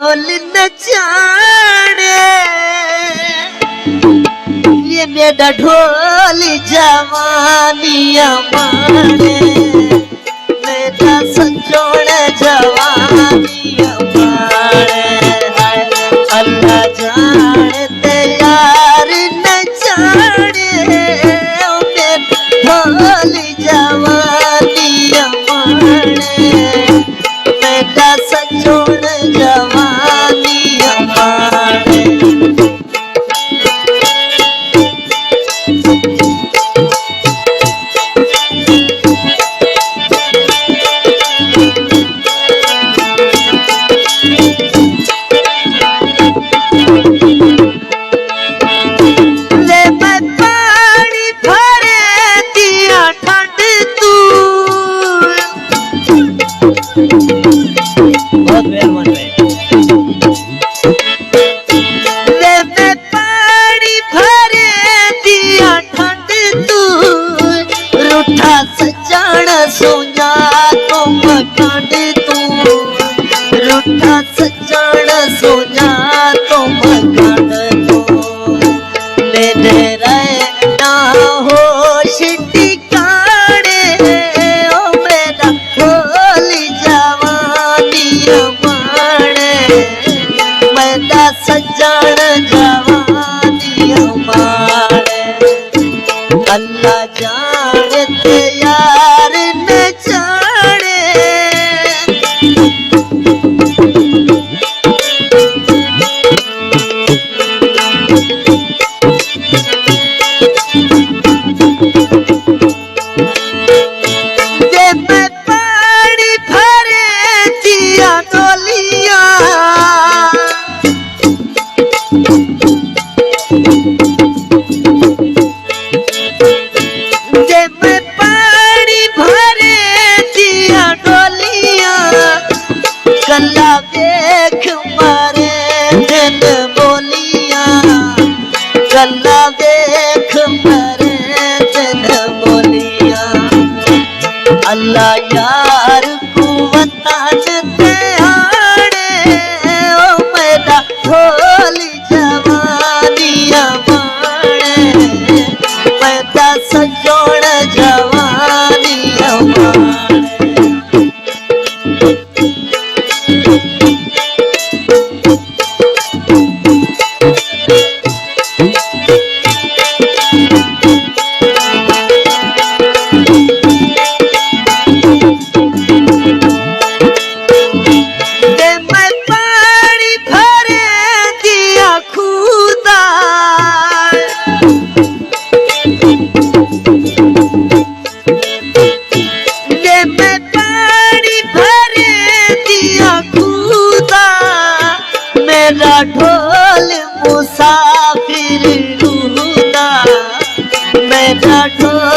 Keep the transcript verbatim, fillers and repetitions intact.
ڈھول نچاݨے، یہ میݙا ڈھول جوانی اماݨے، میݙا سڄݨ جوانی اماݨے۔ ہائے اللہ ڄاݨ تے یار نچاݨے، او میݙا ڈھول جوانی اماݨے، میݙا سڄݨ جوانی اماݨے۔ لے میں پاݨی بھرے دیاں ٹھنڈ توں۔ بہت مہربانی۔ لے میں پاݨی بھرے دیاں ٹھنڈ توں، روٹھا سڄݨ سوہݨا توں مکھݨ توں، روٹھا سڄݨ سوہݨا توں مکھݨ توں، میݙے رہݨ ہوش ٹکاݨے، او میݙا ڈھول جوانی اماݨے، میݙا سڄݨ جوانی اماݨے۔ اللہ ڄاݨ تے یار نچاݨے۔ جے میں پاݨی بھرے دیاں ڈولیاں، جے میں پاݨی بھرے دیاں ڈولیاں، کلا ویکھ مریندن ٻولیاں، کلا ویکھ مریندن ٻولیاں۔ اللہ یار قوتاں تے آڑے، او میݙا ڈھول جوانی اماݨے، میݙا سڄݨ جوانی اماݨے۔ جے میں پاݨی بھرے دیاں کھوہ دا، جے میں پاݨی بھرے دیاں کھوہ دا، میݙا ڈھول مسافر روح دا، میݙا ڈھول